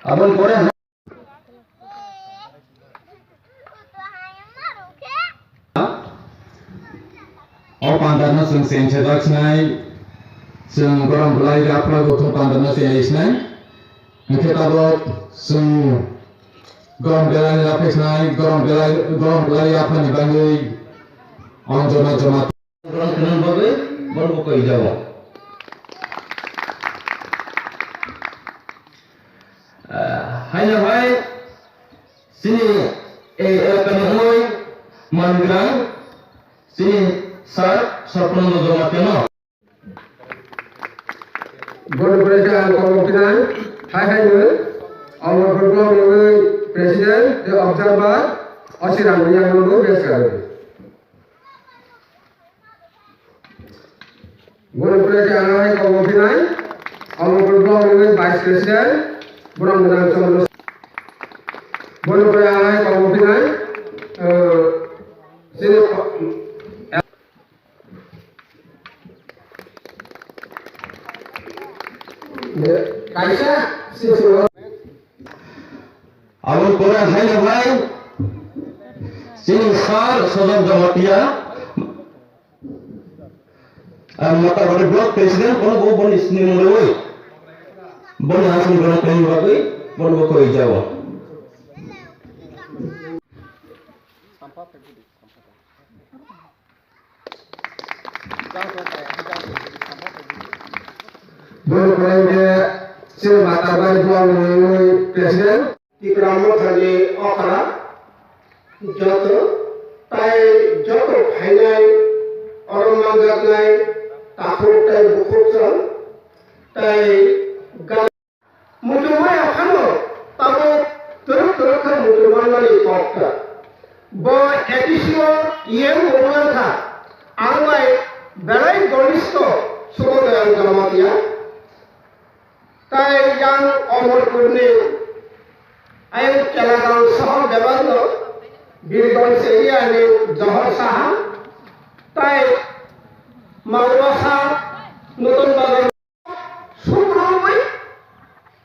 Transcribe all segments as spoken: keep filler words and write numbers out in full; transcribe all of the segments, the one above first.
Aboni pore o panda no chwng chengse jak sinai, chwng gorom belai yapha gothok panda no chengse sinai. Hingke tabok chwng gorom belai yapha sinai, gorom belai, gorom belai yapha ni bagwi ang joma joma. Borok khwnang bagwi borok bo koi jago. Ah, haino hai chini ei elakani wngwi mangrang chini sir Sarpanando Jamatia no. Bono pore khe ang kok mokti nai, hai hai no, Amarpur block ni wngwi president tei observer, o chwrang ni yang no bes kha. Bono pore khe ang hai kok mokti nai, Amarpur block ni wngwi vice president, borok ni nang Chandra. Bono pore ang hai kok mokti nai, eh, chini Kaisa sisiro. Aboni pore haino hai chini sir Sojol Jamatia, ah, Matabari block president, bono bo boni sini mungwi, boni aswk bono tongni bagwi bono bo koi jago. Bini pore hwnkhe chini Matabari block ni president. Tipra Mothani okra joto tai joto phainai oro manjaknai takhuk tai bukhuk chwng tai ga- Muchungmaya phano tabuk twrwk twrwk khe muchungmani kok ta. Bo A D C o E M bo wngkha, ang bai belai gonisto Subodaya Jamatia. Tai yang Omorpurni ayang Kelagang sohor bebakno Birganj area ni Johor Saha tai Mawasa Nutun Bazar. Subrumwi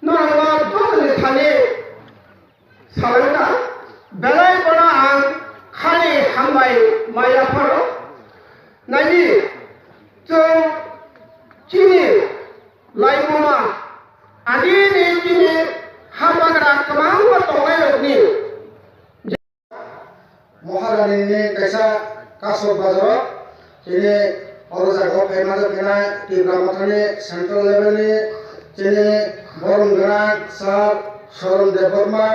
norokno jotoni thani salangkha, belai bono ang khani hambai maya pharo. Naidi, chwng chini laibuma adini chini habagra kwbangma tongnairokni Maharani ni kaisa kasok bajaro chini oro jaga o phaima jok khe nai Tipra Mothani central level ni chini borom gwnang sir Soron Debbarma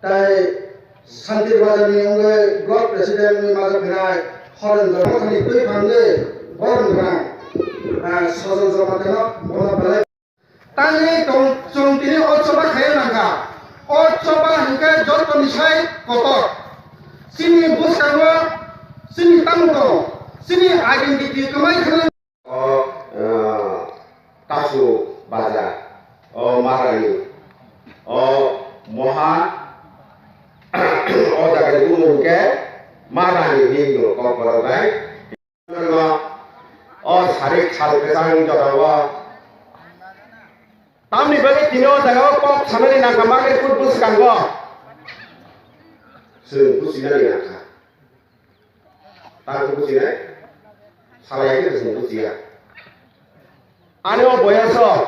tai Santir Bazar ni wngwi block president wngwi ma jok khe nai Horendra Mothani twi phangwi borom gwnang, ah, Sojol Jamatia no bono belai Tangwi tong, chwng tini o choba khaina nangkha. O choba hinkhe jotoni sai kotor. Chini bwskango chini tamo tongo. Chini identity kwmai khwlwng. O, eh, Kasu Bazar. O Maharani. O Moha. O jaga ni bumung hinkhe Maharani hinwi Kokborok bai. O sari khal kwchang jora o. Tamni bagwi tini o jaga o kok sanani nangkha, magri kut bwskango. Chwng buchinani nangkha. Tamo buchinai? Salai khe chwng buchiya. Ani o boyaso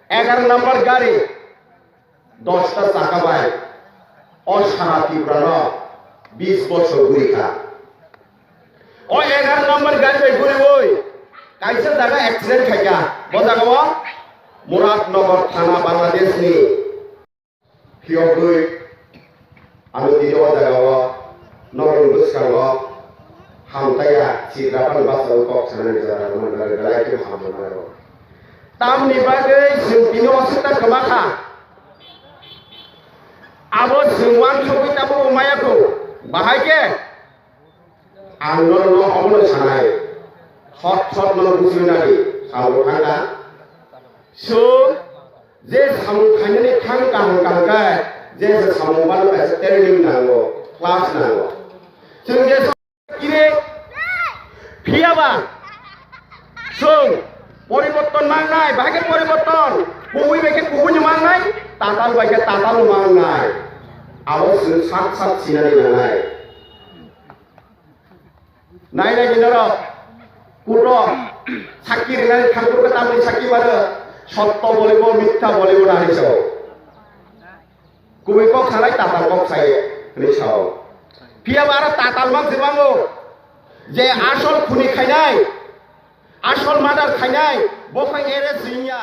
egaroh number gari. Dosta chaka bai o sara Tripura no bis bosor guri kha. O egaroh number gari bai guriwi kaisa jaga accident khaikha. Bo jaga o Muradnagar thana Bangladesh ni phiyogwi ano tini o jaga o norok ni bwskango hamtaiya Chitrapan bachao kok sanani jora rok belai khe hamrok. Tamni bagwi chwng tini o swkang kwma kha. Abo chwng uansukwi tabuk maya kho. Bahai khe ang norokno omono sanai. Sot sot no buchwi nadi. Sabo thangkha. Chwng je samung khainani thang kaham kaham khe je samung bano kaisa training nango, class nango. Chwng je Kire, Mangnai, bahai khe poriborton, kubui bai khe kubui no mangnai, tatal bai khe tatal no mangnai. Abo chwng sak sak sinani nangnai. Nai nai ni norok, kuto, sakki rinani thangkur khe tamni sakki mano, sotto bolibo, mitha bolibo nani sao. Kubui kok sanai tatal kok sai hwnwi sao. Phiya ba aro tatal mang se bango. Je asol khuni khainai, asol murder khainai, bo khai arrest wngya.